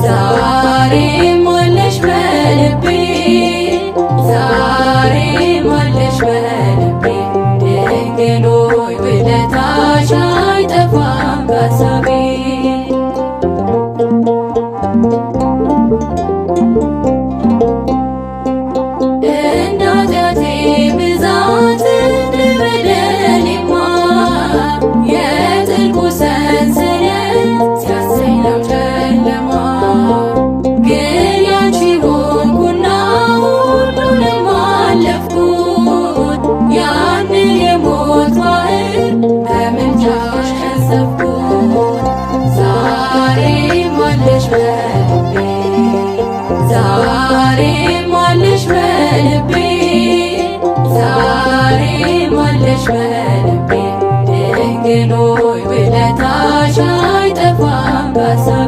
ዛሬም አለሽ በልቤ፣ ዛሬም አለሽ በልቤ፣ ድንግል ሆይ ውለታሽ አይጠፋም ከሀሳቤ። እንደ ኃጢአቴ ብዛት እንደ በደሌማ የጥልቁ ሰንሰለት ሲያሰኘው ጨለማ፣ ግን ያንቺ ሆንኩና ሁሉንም አለፍኩት፣ ያንን የሞት ባህር በምልጃሽ ቀዘፍኩት። ዛሬም አለሽ በልቤ፣ ዛሬም አለሽ በልቤ፣ ዛሬም አለሽ በልቤ፣ ድንግል ሆይ ውለታሽ አይጠፋም ከሀሳቤ።